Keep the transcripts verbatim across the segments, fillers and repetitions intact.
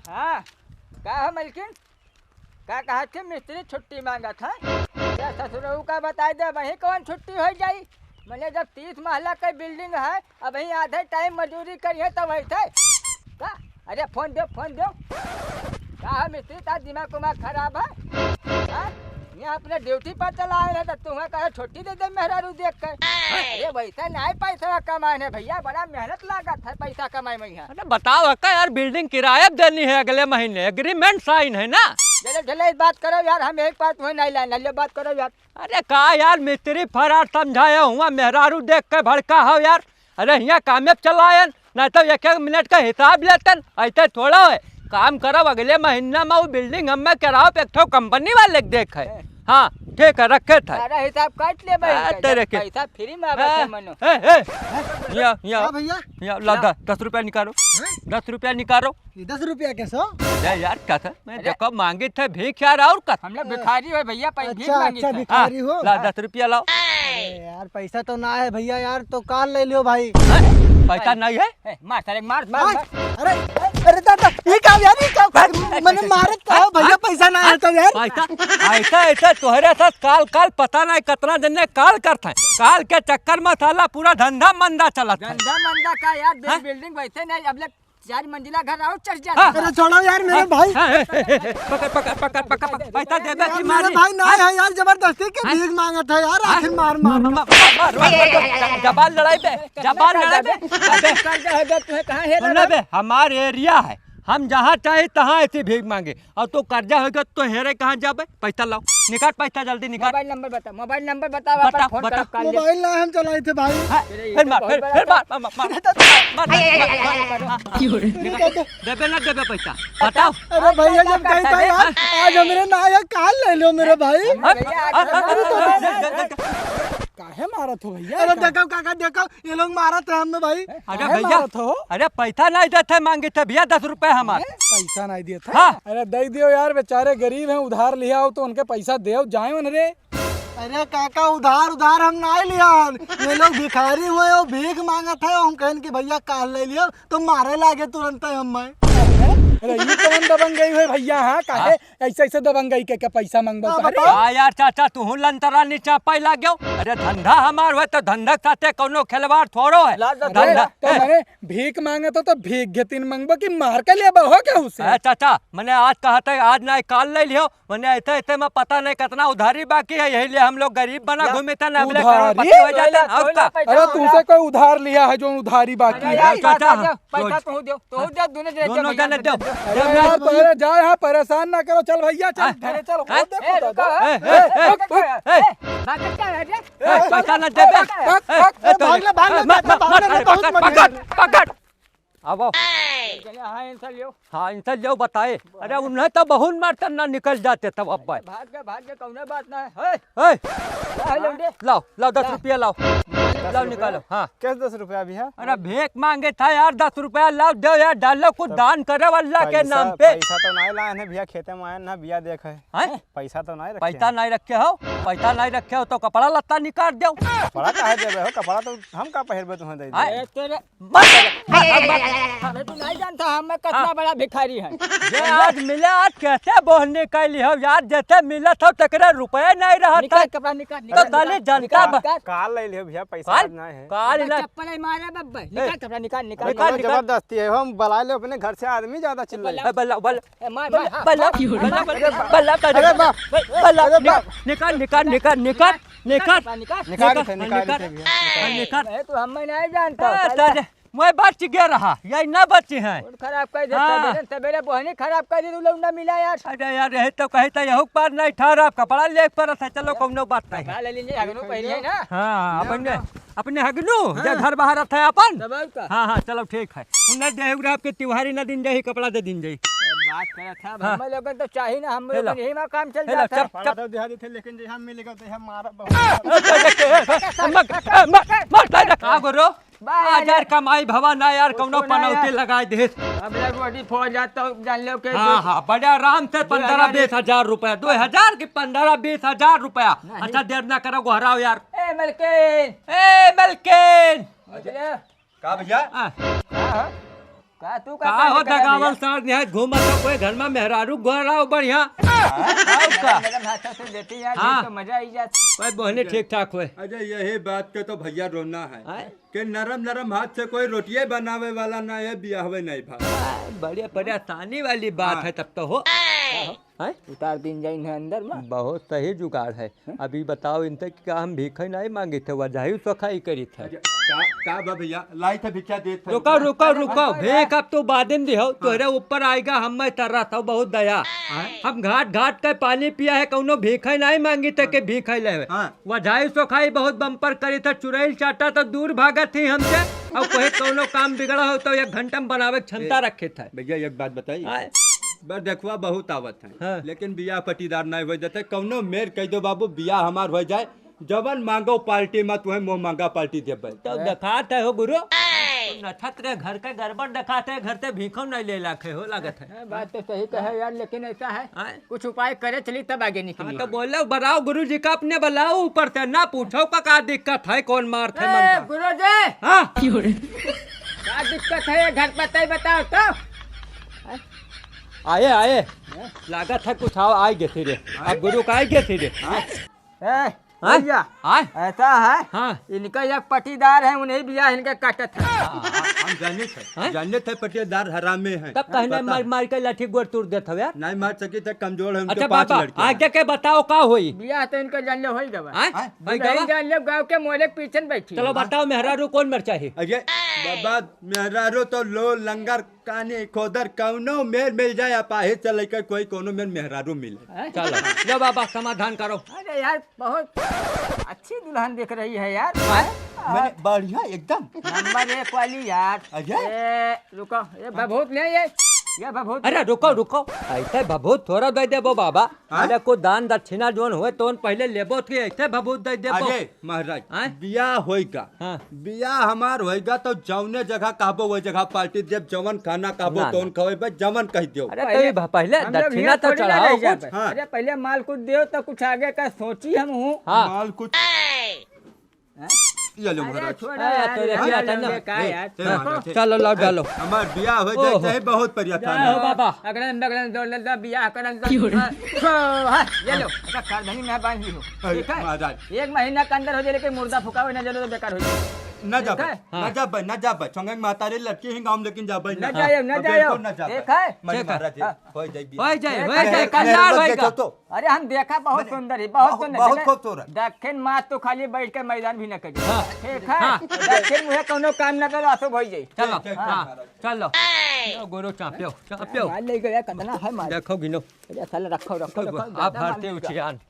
हाँ, का है मलकिन? का कहत थे मिस्त्री छुट्टी माँगत है? अरे ससुरऊ का बताइ दे, वही कौन छुट्टी होइ जाई? मने जब तीस महला के building है, अबहीं आधे time मजूरी करिहैं तब अइतै। का? अरे फोन देउ, फोन देउ। का है मिस्त्री, तार दिमाग उमाग खराब है? हाँ? यहाँ अपने duty पर चला आए रहे तो तुहैं कहे छुट्टी दे दे मेहरारू देख के। अरे वैसा नाहीं पैसा कमाए हैं भइया, बड़ा मेहनत लागत है पैसा कमाए में यहाँ। अरे बताओ अक्का यार, building किराया पे देनी है अगले महीने, agreement sign है ना? चलो चलो, बात करो यार, हम एक बात हुए नहीं लाइन, बात करो यार। अरे का यार, मिस्त्री फरार समझाया हुआ, मेहरारू देख के भड़का हो यार। अरे हियाँ कामे पे चलायन, नहीं तो एक एक मिनट का हिसाब लेतन। अइसे थोड़ा है, काम करब, अगले महीना में वो building हमें कराओ, एक ठो company वाले के देखे। हाँ, ठीक है, रखे थे। सारा हिसाब काट ले भाई, हाँ, इनका, तेरे जब के। पैसा free में आवे हाँ, थे मनो। ए, ए, यहाँ, यहाँ, हाँ भइया। यहाँ, ला, ला। दस, दस रुपया निकालो। हैं? दस रुपया निकालो। ये दस रुपया के सौ? अरे यार, कसम, मैं अरे। देखो, माँगी थे भीख यार, और कसम। हम लोग भिखारी हो भइया, पै-, भीख अच्छा, माँगी अच्छा, थे। भिखारी हाँ, हो? ला, हाँ। दस रुपया लाओ। अरे यार, पैसा तो ना है भइया यार, तो कार ले लियो भाई। हैं? पैसा नहीं है? ए, मार सारे, मार, मार, हाँ? मार। अरे, अरे दादा, ये का यार, ये का? अरे, मने मारत का हो भइया, हाँ? पैसा ना है तो यार। पैसा, ऐसा, ऐसा तोहरे साथ काल, काल पता नहीं कितना दिन ने काल करत है। काल के चक्कर में साला पूरा धंधा मंदा चलत है। धंधा मंदा का यार, हाँ? Building वैसे नहीं, अब ले चार मंजिला घर और चढ़ जाता हाँ। है। अरे छोड़ो यार मेरे हाँ, भाई। हाँ, ए, ए, ए, पकड़, पकड़, पकड़, पकड़, पकड़, पैसा देबे यार कि मेरे मारी? भाई ना हाँ? है यार, जबरदस्ती के हाँ? भीख मांगत है यार, हाँ? आखिर मार, मार। म-, म-, म-, मार, मार, मार, मार, जबान लड़ाई बे, जबान लड़ाई बे। अबे, कर्जा हो गया, तुम्हें कहाँ हेरा सुन ना रहा? बे, हमार area है, हम जहाँ चाहे तहाँ ऐसी भीख मांगे। और तू कर्जा हो गया तो हेरे कहाँ जाबे? पैसा लाओ, निकाल पैसा जल्दी निकाल। Mobile number बता, mobile number बता, बता, अपन phone बता। Mobile ना हम चलाए थे भाई। हाँ, अरे, ये फिर तो मार, बहुत फिर, बड़ा फिर मार, मार, मार, मार, मार, मार, मार, मार, मार। देबे ना देबे पैसा, बताओ। अरे भइया, जब कही था यार, आज हमरे ना आया, काल ले लो मेरे भाई। हाँ? भइया, आज हाँ? हाँ? काहे मारत हो भइया? अरे देखो काका, देखो, ये लोग मारत है हमें भाई। अरे काहे भइया, मारत हो? अरे पैसा नहीं देते, मांगे थे भइया दस रुपए हमारे। पैसा नहीं देते? हाँ। अरे दे दियो यार, बेचारे गरीब हैं, उधार लिया हो तो उनके पैसा देव जाए उनरे। अरे काका, उधार, उधार हम नाहीं लिया हन। ये लोग भिखारी हुए हो, भीख मांगत है, हम कहन कि भइया काल ले लियो, तो मारे लागे तुरंत हम मैं। अरे, ये कौन दबंगई हुए भइया, हाँ? काहे हाँ। ऐसे, ऐसे दबंगई के, के पैसा मांगबो हाँ, करे? बताओ। हाँ यार चाचा, तू लंतरा नीचा पाई लाग गयो। अरे धंधा हमार हुए तो धंधा के साथे कौनो खिलवाड़ थोड़ो है। लाल तो धंधा, तो ए, मने भीख मांगत हो तो भीख घेतीन मांगबो कि मार के लेबो हो केहू से? ए, चाचा, मने आज कहा था, आज ना काल ले लियो, मने ऐसे, ऐसे में पता नहीं कितना उधारी बाकी है, यही लिए हम लोग गरीब बना या घूमे थे ना, हमरे उधारी? करोड़पति हो जाते हैं, और का? अरे तुमसे कोई उधार लिया है जो उधारी बाकी अरे है? यार, चाचा, पैसा दो, पैसा रोज। तू दो, तू दो, दोनों जने दोनों दो, जने दो। अरे यार, परे-, जा यहाँ, परेशान ना करो, चल भइया, चल, हाँ? घरे चल, हाँ? हो देखो ए, दादा। रुको, ए, ए, ए, ए, रुको, ए, ए, ए, भागत का है रे? ए, पैसा ना देबे। भाग, भाग, ए, ए, ए, भाग ले, भाग ले, मत, मत, भाग ले, मत, बहुत पकड़, मजा पकड़, आया। पकड़। अब आओ। चले, हाँ, इनसे लियो। हाँ, इनसे लियो, बताए। अरे, उन्हें तो बहुत मारते ना निकल जाते तब अब भाई। भाग गए, भाग गए, कौनो बात ना है। हे! ए, का है लौंडे? लाओ, लाओ, दस रुपया लाओ। लाओ, निकालो, हाँ। कैसे दस रुपया अभी है? अरे, भीख मांगे था यार, दस रुपया लाओ, दो यार, डालो, कुछ दान करो अल्लाह के नाम पे। पैसा तो नहीं लाए हैं भइया, खेते में आए ना, बिया देखे। हैं? पैसा तो नहीं रखे पैसा हैं। नहीं रखे हो, पैसा नहीं रखे हो तो कपड़ा लत्ता निकाल दो। कपड़ा काहे देबे हो? कपड़ा तो हम का पहिरबे तुम्हें दे दे। हैं? ए, तेरे मत, मत, मत, मत। अबे तू नहीं जानता हम मैं कितना हाँ। बड़ा भिखारी है। ये आज मिले, आज कैसे बोहनी कैली हो यार, जैसे मिलत हो तकरे रुपये नहीं रहत निकाल है। कपड़ा निकाल, तो निकाल, साले निकाल, जनता निकाल, ब- निकाल। काल ले लियो भइया, पैसा काल? आज नहीं है। काल अबे ना। चप्पल नहीं मारे बब्बे, ए, निकाल कपड़ा निकाल, निकाल। निकाल, निकाल। जबरदस्ती है, हम बुलाए ले अपने घर से आदमी ज्यादा चिल्लाई। बुलाओ। ए, बुलाओ, बुलाओ। ए, मार, मार, हाँ, बल्ला, मार। बल्ला, बल्ला, बल्ला, अरे बा-, निकाल, अरे बा-, निकाल, निकाल, निकाल, निकाल, निकाल, निकाल, निकाल, निकाल, निकाल, निकाल, निकाल, निकाल। निकाल, निकाल, निकाल। ए, तू हमें नहीं जानता, ए, चल। सारे, मैं बच गया रहा, यही ना बची हैं। Mood खराब कर देता, हाँ। मेरे सवेरे बोहनी खराब कर दी, तू लोग ना मिला यार। अरे यार, यही तो कही था, यहू पार नहीं ठहरा, कपड़ा ले पर था, चलो, कौनो बात नहीं। कपड़ा ले लीजिए, हगनू पहनिए ना। हाँ, अपने, अपने हगनू, हाँ। जे घर बाहर था अपन। तब और का? हाँ, हाँ, चलो, ठीक है। उन्हें देहु रहा आपके तिवारी ना दिन जाही, कपड़ा दे दिन जाही। बात करत है, अब हाँ। हम लोगन तो चाही ना, हम लोगन यही में काम चल जाता है। चप, चप। तो दिहा देते, लेकिन जे हम मिल गए तो हम मारा बहुत। मत, मत, मत, मत, का करो? बा, हजार कमाई भवा ना यार, कौनो पनौती लगाए दे। अब ले रोटी फोड़ जाता हूँ, जान लो के हाँ, दो हाँ, बड़े आराम से दो हजार पन्द्रह बीस हजार रुपया, दो हजार की पन्द्रह बीस हजार रुपया। नहीं। अच्छा, देर ना करो, गोहराओ यार। ए, मलकिन। ए, मलकिन। का भइया? हाँ। हाँ, हाँ। हाँ, तू का का हो करने का दगावल भैया? सार निहायत घूमत हो, कोई घर में मेहरारू घर आओ बढ़िया। हाँ? और का? मैडम, हाथों से देती यार, हाँ। ये तो मजा आई जात। कोई बहने ठीक ठाक होए। अच्छा, यही बात के तो भैया रोना है हाँ? कि नरम नरम हाथ से कोई रोटिये बनावे वाला ना है, बियाहवे नहीं भा। हाँ, बड़ी परेशानी वाली बात हाँ। है तब तो हो। हैं? उतार दीन जाइन है अंदर में। बहुत सही जुगाड़ है। हैं? अभी बताओ इनसे कि का हम भीख नहीं मांगित है, वजही सोखाई करित है। अच्छा, का, का बा भैया? लाई थे भिक्षा देत है। रुको, रुको, अरे, रुको। भाई, भीख अब तो बादिन दिहो, हाँ। तोहरे ऊपर आएगा, हम मैं तरत हूँ, बहुत दया। हाँ। हम घाट घाट के पानी पिया है, कौनो भीख नहीं मांगित है कि भीख लेवे। हाँ। वजही सोखाई बहुत बम्पर करित है, चुड़ैल चाटा तो दूर भागत ही हमसे, और कोई कौनो काम बिगड़ा हो तो एक घंटा में बनावे के क्षमता ए, रखित है। भैया एक बात बताई। हाँ। बस देखवा बहुत आवत है, हाँ। लेकिन बियाह पटीदार नहीं हो जाते, कौनो मेर कह दो बाबू, बियाह हमार हो जाए, जवन मांगो पार्टी में तुम्हें मुंह मांगा पार्टी देबे। तो देखात है हो गुरु, नक्षत्र घर के गड़बड़ देखात है, घर से भीखो नहीं ले लाखे हो लागत है। हाँ, बात तो सही कहे यार, लेकिन ऐसा है, हाँ। कुछ उपाय करे चली तब आगे निकली। हाँ, तो बोलो, बुलाओ गुरु जी का अपने, बुलाओ ऊपर से, ना पूछो का, का दिक्कत है, कौन मारत है ए, मन का? गुरु जी। हाँ। का दिक्कत है ये घर पर, तय बताओ तो। आए, आए। हैं? लागत है कुछ आओ, आए गए थे रे। अब गुरु का आए गए थे रे। हैं? ए, हाँ? भैया, हाँ? ऐसा है, हाँ। इनका एक पटीदार है, उन्हीं बियाह इनके काटत है। हाँ, हम जाने थे, हैं? जाने थे पटीदार हरामे हैं। तब कहने पता मार, है। मार के लाठी गोड़ तोड़ देत हवे यार। नहीं मार सकी थे, कमजोर है, उनके अच्छा पांच बाबा, लड़के हैं। आगे के बताओ का होई? बियाह तो इनका जान ले होई गवा। हैं? हैं? भाई नहीं गवा? जान ले, गाँव के मोरे के पीछे न बैठी चलो है। बताओ मेहरारू कौन मर चाही? अरे बाबा, मेहरारू तो लो लंगर कानी खोदर कौनो मेर मिल जाए, अपाहिज से लेकर कोई कौनो मेर मेहरारू मिले। हैं? चलो, लो बाबा, समाधान करो। अरे यार, बहुत अच्छी दुल्हन दिख रही है यार। हैं? और मैंने बढ़िया एकदम। नंबर एक वाली यार। अरे? ए, रुको, ये भभूत ले ये, ये भभूत। अरे रुको, रुको, ऐसे भभूत थोड़ा दे देबो बाबा। हाँ? अरे कुछ दान दक्षिणा जोन हुए तो पहले लेबो तो ऐसे भभूत दे देबो। अरे महाराज, हाँ? बियाह होइगा, हाँ। बियाह हमार होइगा तो जौने जगह कहबो वही जगह पार्टी देब, जवन खाना कहबो ना, तौन ना। खवेबे, जवन कह दियो। अरे पहले तो ये भ-, पहले हम लोग दक्षिणा हियाँ तो थोड़ी ना चढ़ाओ रह कुछ। जाबे। हाँ। अरे पहले माल कुछ दियो तो कुछ आगे का सोची हम हूँ। हाँ। माल कुछ। हैं? ये लो अरे महाराज। छोड़ो हाँ, यार, तो ये देखिए, हाँ, आता ना। ये का ए, यार? ए, महाराज, ए। चलो, लाओ, डालो। हमार बियाह हो जाए, ओहो। चाहे बहुत परेशान जय हो है। बाबा। अगड़न बगड़न दौड़ ले, बियाह करन दो। क्यों रे? हाँ, सो, हाँ, ये लो, अच्छा, करधनी में बांध ली हो। अरे, ठीक है? महाराज। एक महीना के अंदर हो जाए, लेकिन मुर्दा फुकावे ना जरूर बेकार हो जाए। ना ठीक जाबे, है? ना हाँ। जाबे, ना जाबे। संगे में महतारी लड़की ही गाँव में लेकिन जाबे ना। ना जाए, ना अब जाए। बिल्कुल ना जाबे। ठीक है? मनी ठीक है। महाराज, हाँ। हो जाए बियाह। हो जाए, हो मेहर-, जाए, मेहर-, कल्याण मेहर होइगा। देखो तो। अरे हम देखा बहुत मने सुंदर ही, बहुत बहुत, सुंदर। बहुत लेकिन खूबसूरत। दक्षिण मात तो खाली बैठ के मैदान भी न करी। हाँ। ठीक है? हाँ। दक्षिण मुहे कौनो काम न करो, अशुभ हो जाई। चलो, ठीक, ठीक, हाँ, ठीक। चलो। लो गुरु चाप्यो, चाप्यो। माल ले गया, कितना है माल? देखो गिनो। अरे साला रखो, रखो, रखो, आप ज्यादा माल भारतीय ले गया। उचियान।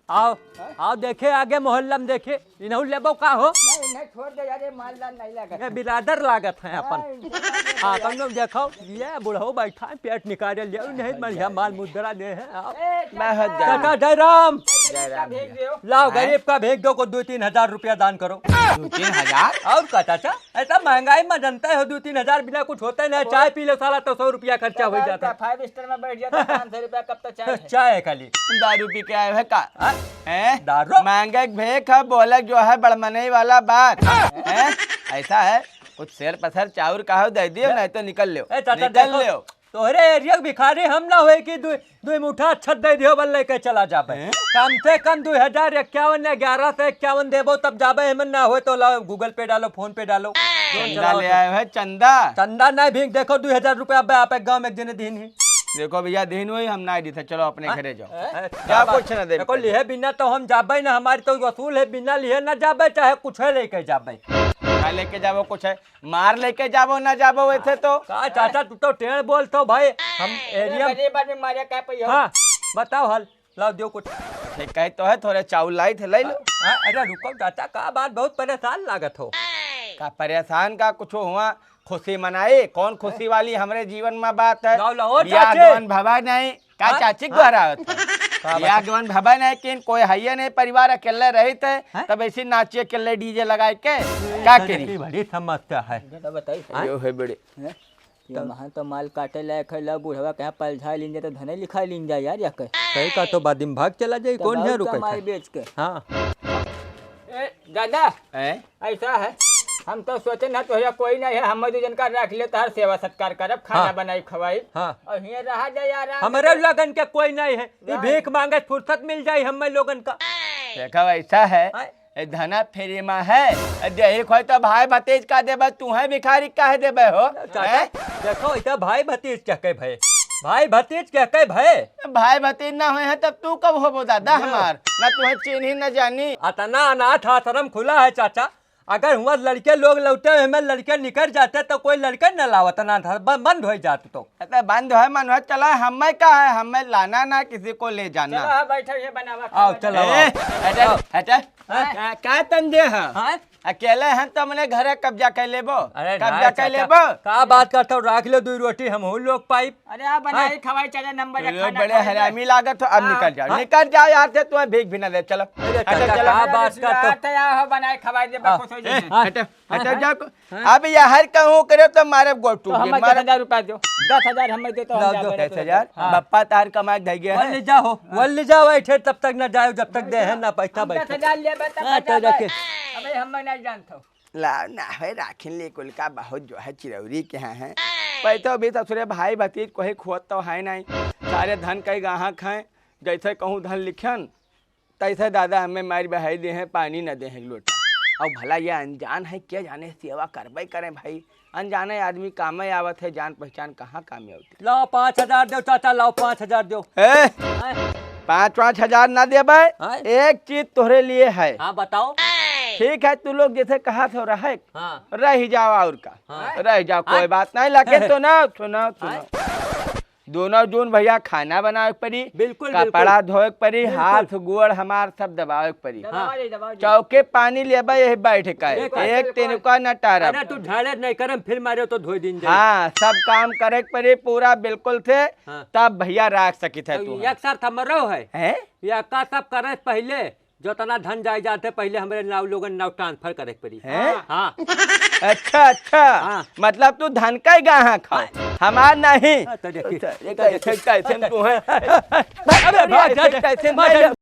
आओ, हाँ? आओ देखे आगे मोहल्ला में देखे। इनहू लेबो का हो? नहीं, नहीं, छोड़ दे यार, ये मालदार नहीं लागत। ये बिरादर लागत है अपन। हाँ, इनके साथ में हाँ, यार। कौनो देखो, ये बुढ़ऊ बैठा है, पेट निकाले लिया, नहीं बढ़िया माल मुद्रा दे है। आओ। ए, मैं हट जा। चाचा, जय राम। जय राम भैया। लाओ, हैं? गरीब का भेज दो, को दो तीन हजार रुपया दान करो। दो तीन हजार? और का चाचा, ऐसा महंगाई में जनता हो, दो तीन हजार बिना कुछ होता ही नहीं। चाय पी लो साला, तो सौ रुपया खर्चा हो जाता। Five star में बैठ जाता, पाँच सौ रुपया कब तक चाय है? चाय है खाली। दारू पी के आए है का? हाँ? हैं? दारू? महंगे के भेंक है, बोले जो है बड़मनई वाला बात। हैं? ऐसा है, कुछ सेर पसर चाउर का हो दे दियो, ए, नहीं तो निकल लियो। ए, चाचा, निकल देखो, लियो। तोहरे area के भिखारी हम ना होए कि दो, दो मुठा अच्छत दे दियो, बल लेके चला जाबे। हैं? कम से कम दो हजार इक्यावन या ग्यारह सौ इक्यावन देबो तब जाबे, एमन ना होए तो लाओ, Google Pay डालो, PhonePe डालो। चंदा ले आयो है, चंदा। चंदा नहीं भी, देखो, दो हजार रुपया अब आप एक गाँव में एक जने दीन ही। देखो भैया, दीन हुई, हम ना दी थे, चलो अपने हाँ? घरे जाओ। हैं? क्या बात? कुछ ना दे देखो, लिहे बिना तो हम जाबे ना, हमारी तो वसूल है, बिना लिहे ना जाबे, चाहे कुछ है लेके जाबे। क्या लेके जाबो, कुछ है, मार लेके जाबो, ना जाबो वैसे तो। का चाचा, तू तो टेढ़ बोलतो भाई, हम ए, area में गरीब आदमी मारे का पे हो? हाँ, बताओ हल। लाओ, दियो कुछ। ठीक है तो है, थोड़े चाउर लाई थे, ले लो। हाँ, अरे रुको चाचा, का बात बहुत परेशान लागत हो? का परेशान का, कुछ हुआ, खुशी मनाई, कौन खुशी वाली हमरे जीवन में बात है? लाओ, लाओ, बियाह चाचे। गवन भवा नहीं, का हाँ? चाची हाँ? गोहरावत है? का बियाह बात? गवन भवा नहीं, किन कोई है ये नहीं, परिवार अकेले रहित है, हाँ? तब ऐसी नाची अकेले DJ लगाए के, का करी? बड़ी समस्या है। बताइए। हाँ? यो है बड़े। हैं? ये तब महा तो माल काटे लायक है, ला बुढ़वा के यहाँ पलझा लीन जा तो धने लिखा लीन जा यार, या कह। सही का तो बाद में भाग चला जाई, तब कौन और है रुके का माल थे? बेच के। हाँ। ए, दादा, हैं? ऐसा है, हम तो सोचे ना, तोहरा कोई नहीं है, हम दू जन का रख ले, तोहर सेवा सत्कार करब, खाना हाँ। बनाई खवाई। हाँ। और हियाँ रहा जाए आराम हमरे से। लोगन के कोई नहीं है, ये जाए। भीख मांगे फुर्सत मिल जाए हमें लोगन का। देखो, ऐसा है, हाँ। ए धना फ्री मा है, ए देही खोई तो भाई भतीज का देबे, तू है भिखारी काहे देबे हो? चाचा, हैं? देखो, इधर भाई भतीज क्या कहे भाई, भाई भतीज क्या कहे भाई? भाई भतीज ना होए हैं, तब तू कब होबो दादा ना। हमार? ना तुम्हें चीन्ही, ना जानी। अतना अनाथ आश्रम खुला है चाचा, अगर हुआ लड़के लोग लौटे हुए में लड़के निकल जाते तो कोई लड़के न लावत ना था, ब-, बंद हो जाते तो। अरे बंद है मन है, चला हमें का है, हमें लाना ना किसी को ले जाना। चलो, हाँ, बैठो, ये बनावा, आओ, खावा चलो, बनावा। ए, आओ। हटे, आओ। हटे। हाँ? का, का तंजे है? हाँ? अकेले हैं तो हमने घर कब्जा कर लेबो। अरे कब्जा ना कर चाचा, लेबो। का बात करता हूँ, राख ले दो रोटी, हम हूँ लोग पाइप। अरे आप बनाई हाँ? खवाई, चले नंबर एक अरे खाना बड़े खाए हरामी ले। लागत हो, अब हाँ। निकल जाओ, हाँ? निकल जाओ यहाँ से, तुम्हें भीख भी ना दे, चलो। अरे हटो, चाचा, चलो। का बात करता हूँ? आते आओ, बनाई खवाई दे, हाँ। खुश हो जाए। ए, हटो, हटो, हाँ? जाओ। हाँ? अब यार कहूँ करे तो मारे गोटू तो के, हमें मारे दस हजार रुपया दो, दस हजार हमें दे तो हम लाओ, जाबे दो। रे दस हजार? हाँ। बप्पा तार कमाए धै गया वो है। ले जाओ, वो ले जाओ, ऐठे तब तक ना जाओ, जब तक दे है ना पैसा हम बैठे। दस हजार लेबे तब हाँ, ना तो जाबे। रखे। अबे हम नहीं जानत हो। ला, ना है, राखिन ले कुल का बहुत जो है चिरौरी के यहाँ है। पैसा भी ससुरे भाई भतीज कोई खोत तो है नहीं। सारे धन कई गाहक हैं, जैसे कहूँ धन लिखन, तैसे दादा हमें मार बहाई दे हैं, पानी न दे हैं एक लोटा। और भला ये अनजान है, क्या जाने सेवा करबे करें भाई। अनजाने आदमी कामे आवत है, जान पहचान कहाँ कामे आवत है। लाओ पाँच हजार दो चाचा, लाओ पाँच हजार दो। ए, हैं? पाँच, पाँच हजार ना देबे। हैं? एक चीज तोहरे लिए है। हाँ, बताओ। ठीक है, तू लोग जैसे कहा थे रहे, हाँ। रह जाओ और का। हाँ। रह जाओ, कोई हाँ। बात नहीं, लेकिन सुनो, सुनो, सुनो। हाँ। दोनों जून भैया खाना बनावे के पड़ी, बिल्कुल, कपड़ा बिल्कुल। धोवे के पड़ी, बिल्कुल। हाथ गोड़ हमार सब दबावे के पड़ी। दबावा हाँ। ले, दबावा ले। चौके पानी लेबे यही बैठ के, एक एक तिनका न टारब। अरे तू झाड़े नहीं करम, फिर मारे तो धोई दिन जाई। हाँ, सब काम करे के पड़ी पूरा बिल्कुल से, हाँ। तब भैया राख सकित है तो तू। एक साथ हमरो है। हैं? या का सब करे पहले, जितना धन जाए जाते पहले हमरे नाव लोगन नाव ट्रांसफर करे के पड़ी। हैं? हाँ। अच्छा, अच्छा। हाँ। मतलब तू धन का ही गाहक हो, हाँ। हमार नहीं। हाँ, तो देखिए। अच्छा, ये तो कैसे, देखिए। कैसे तू है? अबे भाग जा, कैसे, जा। कैसे भाग जा। नहीं?